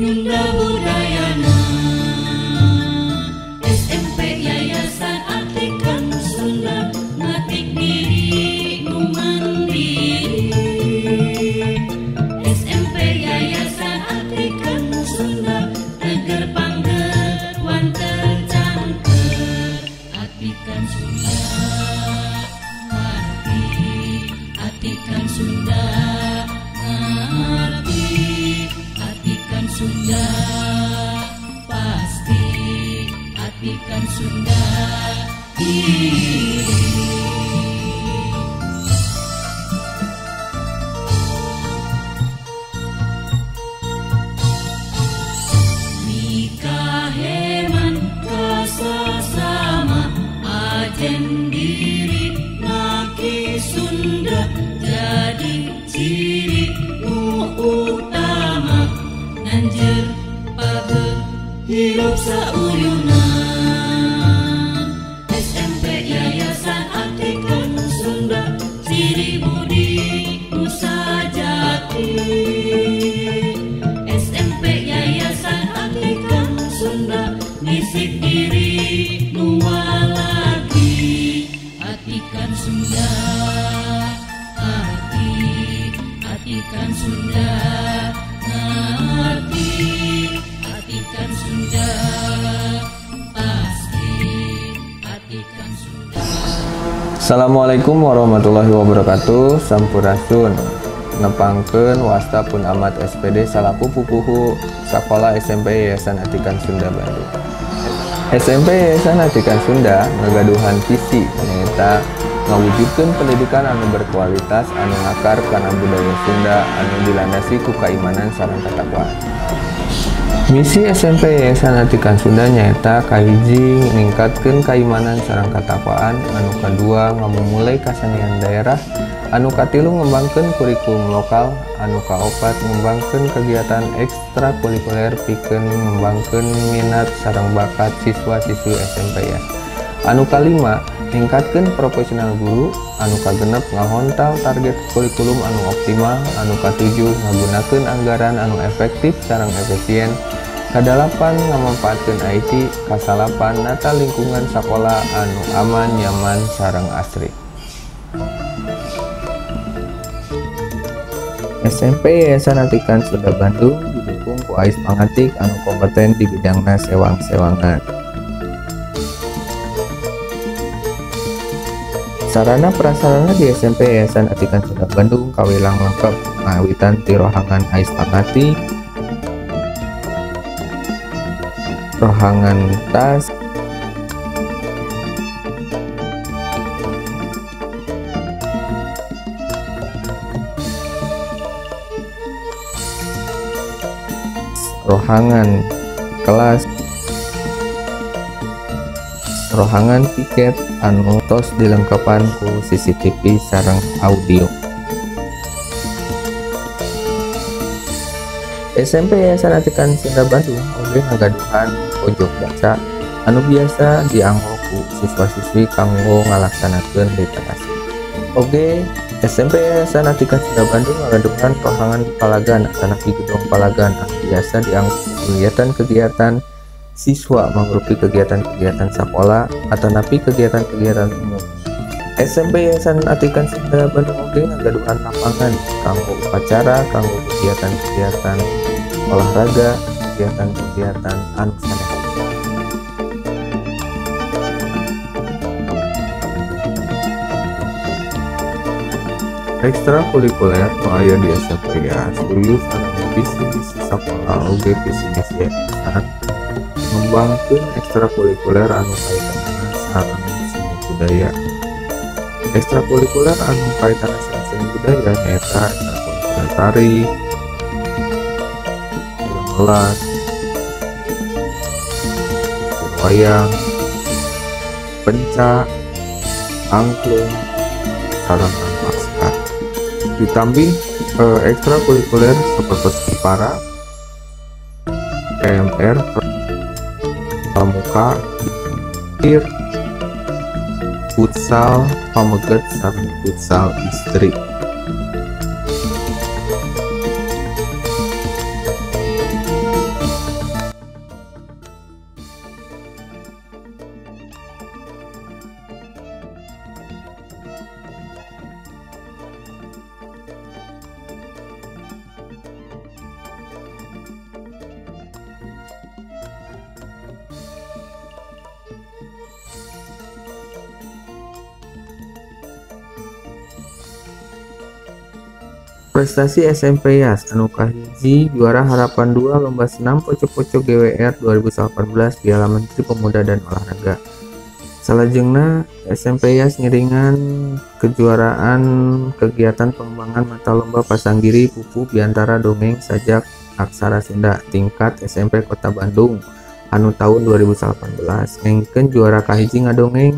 Nyunda Budayana. SMP Yayasan Atikan Sunda ngatik diri nu mandiri. SMP Yayasan Atikan Sunda teger pangger wanten cangker. Atikan Sunda ngarti, atikan Sunda ngarti, atikan Sunda pasti, atikan Sunda diri. Mikaheman kasasama ajen diri ngaki Sunda jadi ciri nu utama nanjer page hirup sauyunan. SMP Yayasan Atikan Sunda ciri budi nusa jati. SMP Yayasan Atikan Sunda nisik diri nuwalagi. Atikan Sunda arti, atikan Sunda ngerti, atikan Sunda pasti, atikan Sunda. Assalamualaikum warahmatullahi wabarakatuh. Sampurasun. Nepangkeun wasta pun amat SPD salaku pupuhu Sakola SMP Yayasan Atikan Sunda Bandung. SMP Yayasan Atikan Sunda ngagaduhan visi nyaeta ngawujudkeun pendidikan anu berkualitas anu ngakar kana budaya Sunda anu dilandasi ku kaimanan sareng katakwaan. Misi SMP Yayasan Atikan Sunda nyaeta kahiji ningkatkeun kaimanan sareng katakwaan, anu kadua ngamumule kasenian daerah, anu katilu ngembangkeun kurikulum lokal, anu kaopat ngembangkeun kegiatan ekstrakurikuler pikeun ngembangkeun minat sareng bakat siswa-siswi SMP ya. Anu kalima ningkatkeun profesional guru, anu kagenep ngahontal target kurikulum anu optimal, anu katujuh ngagunakeun anggaran anu efektif sareng efisien, kadalapan ngamanfaatkeun IT, kasalapan nata lingkungan sakola anu aman, nyaman sareng asri. SMP Yayasan Atikan Sunda Bandung didukung ku Ais Pangatik anu kompeten di bidangna sewang-sewangan. Sarana prasarana di SMP Yayasan Atikan Sunda Bandung kawilang lengkap ngawitan ti rohangan Ais Pangatik, rohangan tas, rohangan kelas, rohangan piket anu tos dilengkapan ku CCTV sareng audio. SMP Yayasan Atikan Sunda Bandung oge ngagaduhan pojok baca anu biasa dianggo ku siswa-siswi kanggo ngalaksanakeun literasi. Oge SMP Yayasan Atikan Sunda Bandung ngagaduhan rohangan palagan atanapi gedung palagan anu biasa dianggo kegiatan-kegiatan siswa mangrupi kegiatan-kegiatan sekolah atanapi kegiatan-kegiatan umum. SMP Yayasan Atikan Sunda Bandung oge ngagaduhan lapangan kanggo upacara, kanggo kegiatan-kegiatan olahraga, kegiatan-kegiatan anu sanes. Ekstrakurikuler nu aya di SMP ya serius anu visi-misi sakola oge visi-misi yayasan ngembangkeun ekstrakurikuler anu kaitanna sareng seni budaya. Ekstrakurikuler anu kaitanna sareng seni budaya nyaeta ekstrakurikuler tari, gamelan, wayang, pencak, angklung, sareng angklung. Ditambih ekstrakurikuler seperti para, PMR, pramuka, tir, futsal pameget sareng futsal istri. Prestasi SMP Yas anu kahiji juara harapan 2 lomba senam poco-poco GWR 2018 Piala Menteri Pemuda dan Olahraga. Salajengna SMP Yas ngiringan kejuaraan kegiatan pengembangan mata lomba pasanggiri pupuh biantara dongeng sajak aksara Sunda tingkat SMP Kota Bandung anu tahun 2018 ngengkeun juara kahiji ngadongeng,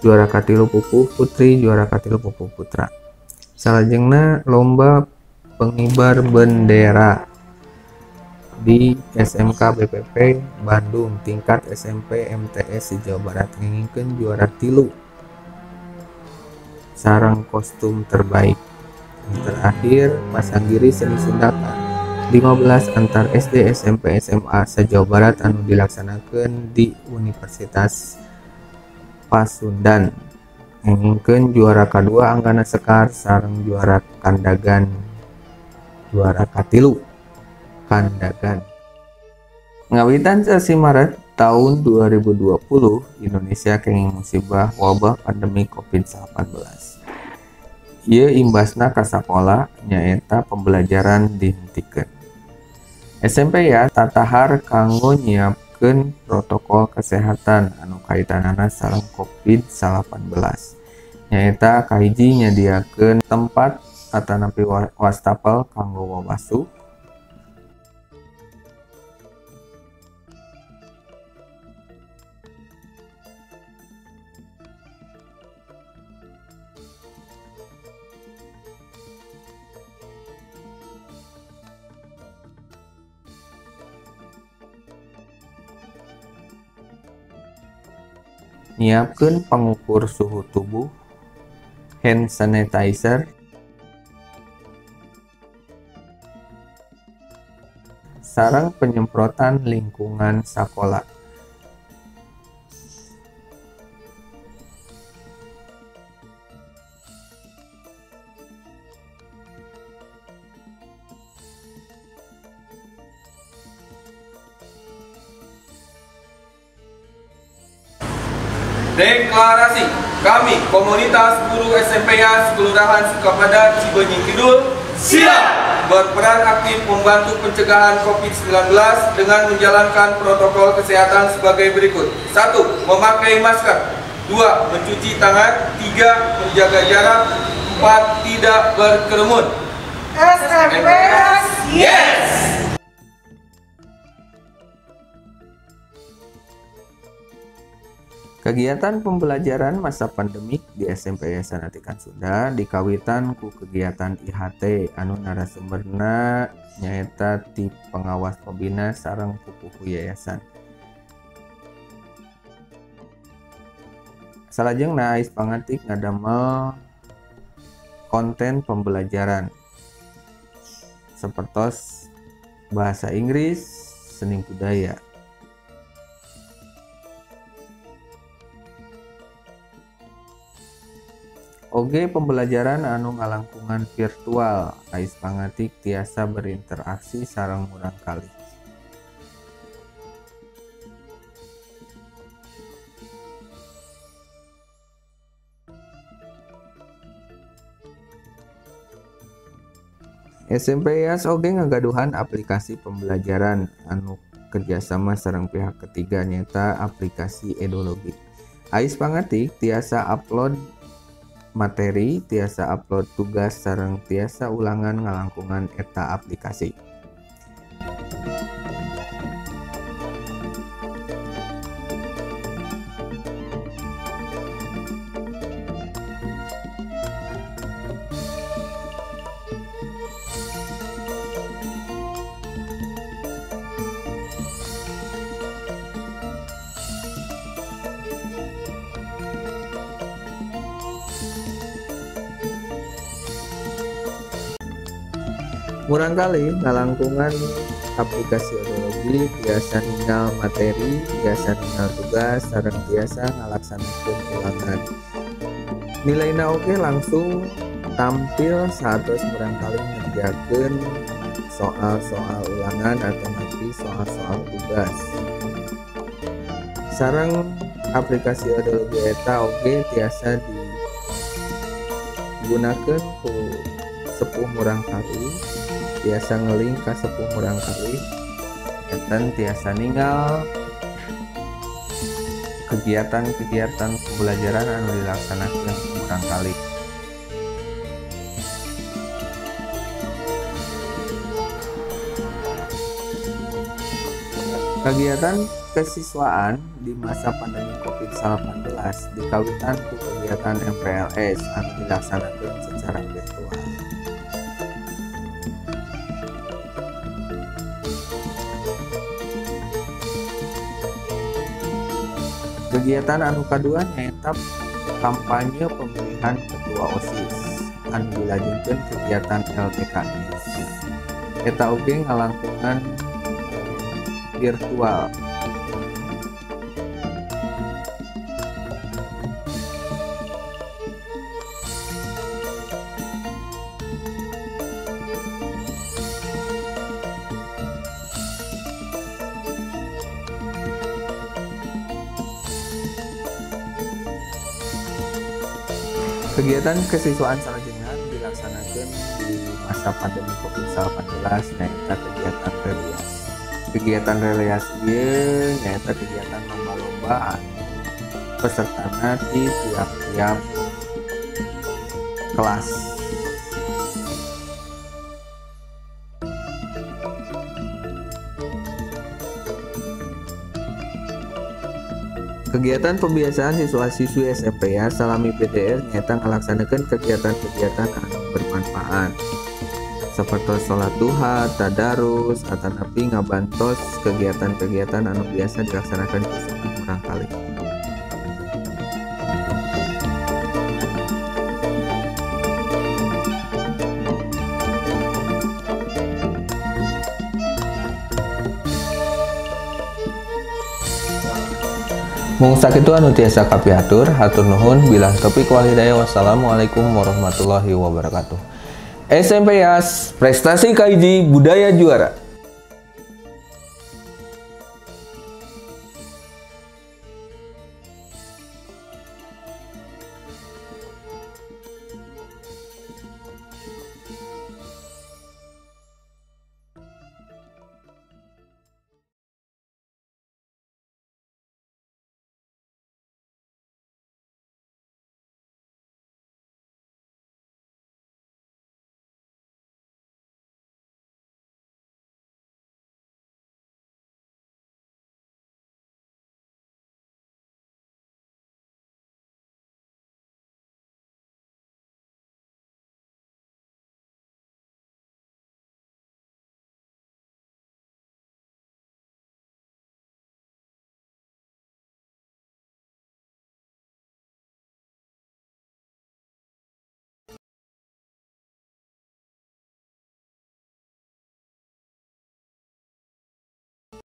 juara katilu pupuh putri, juara katilu pupuh putra. Salajengna lomba pengibar bendera di SMK BPP Bandung tingkat SMP MTS di Jawa Barat ngengkeun juara 3 sareng kostum terbaik. Terakhir pasanggiri seni Sunda 15 antar SD, SMP, SMA se-Jawa Barat anu dilaksanakeun di Universitas Pasundan ngengkeun juara kadua Anggana Sekar sareng juara Kandagan juara katilu Kandagan. Ngawitan sasi Maret tahun 2020 Indonesia kenging musibah wabah pandemi COVID-19. Ieu imbasna ka sakola nyaeta pembelajaran dihentikeun. SMP ya tatahar kanggo nyiapkeun protokol kesehatan anu kaitanana sareng COVID-19. Nyaeta kahiji nyadiakeun tempat atanapi wastafel kanggo wawasuh, nyiapkeun pengukur suhu tubuh, hand sanitizer, sareng penyemprotan lingkungan sakola. Deklarasi, kami komunitas guru SMP Yas Kelurahan Sukapada Cibeunying Kidul siap berperan aktif membantu pencegahan COVID-19 dengan menjalankan protokol kesehatan sebagai berikut. 1. Memakai masker. 2. Mencuci tangan. 3. Menjaga jarak. 4. Tidak berkerumun. SMP Yas, yes! Kegiatan pembelajaran masa pandemik di SMP Yayasan Atikan Sunda dikawitan ku kegiatan IHT anu narasumberna nyaeta ti pengawas pembina sareng pupuhu yayasan. Salajengna Ais Pangantik ngadamel konten pembelajaran sapertos bahasa Inggris, seni budaya. Oge pembelajaran anu ngalangkungan virtual, Ais Pangantik tiasa berinteraksi sareng murangkalih. SMP Yas oge ngagaduhan aplikasi pembelajaran anu kerjasama sareng pihak ketiga nyata aplikasi Edologi. Ais Pangantik tiasa upload materi, tiasa upload tugas sareng tiasa ulangan ngalangkungan eta aplikasi. Murangkalih ngalangkungan aplikasi Edologi tiasa ninggal materi, tiasa ninggal tugas, sareng tiasa ngalaksanakeun ulangan. Nilaina oge langsung tampil saatos murangkalih ngerjakeun soal-soal ulangan atau nanti soal-soal tugas. Sareng aplikasi Edologi eta oge tiasa digunakeun ku sepuh murangkalih, tiasa ngeling ka sepuh murangkalih, janten tiasa ningal kegiatan-kegiatan pembelajaran anu dilaksanakeun murangkalih. Kegiatan kesiswaan di masa pandemi COVID-19 dikawitan ku kegiatan MPLS anu dilaksanakeun secara virtual. Kegiatan anu kadua nyaeta kampanye pemilihan ketua OSIS anu dilajengkeun kegiatan LTKS. Eta oge ngalangkungan virtual. Kegiatan kesiswaan salajengna dilaksanakeun di masa pandemi COVID-19 nyaeta kegiatan relias. Kegiatan relias ieu nyaeta kegiatan lomba-lomba anu pesertana di tiap-tiap kelas. Kegiatan pembiasaan siswa-siswi SMP ya salami PDR nyaeta ngalaksanakeun kegiatan-kegiatan anu bermanfaat seperti sholat duha, tadarus, atanapi ngabantos kegiatan-kegiatan anu biasa dilaksanakan di sekolah murangkalih. Mung sakitu anu tiasa kapihatur, hatur nuhun, bilah taufiq wal hidayah, wassalamualaikum warahmatullahi wabarakatuh. SMP Yas, prestasi kahiji, budaya juara.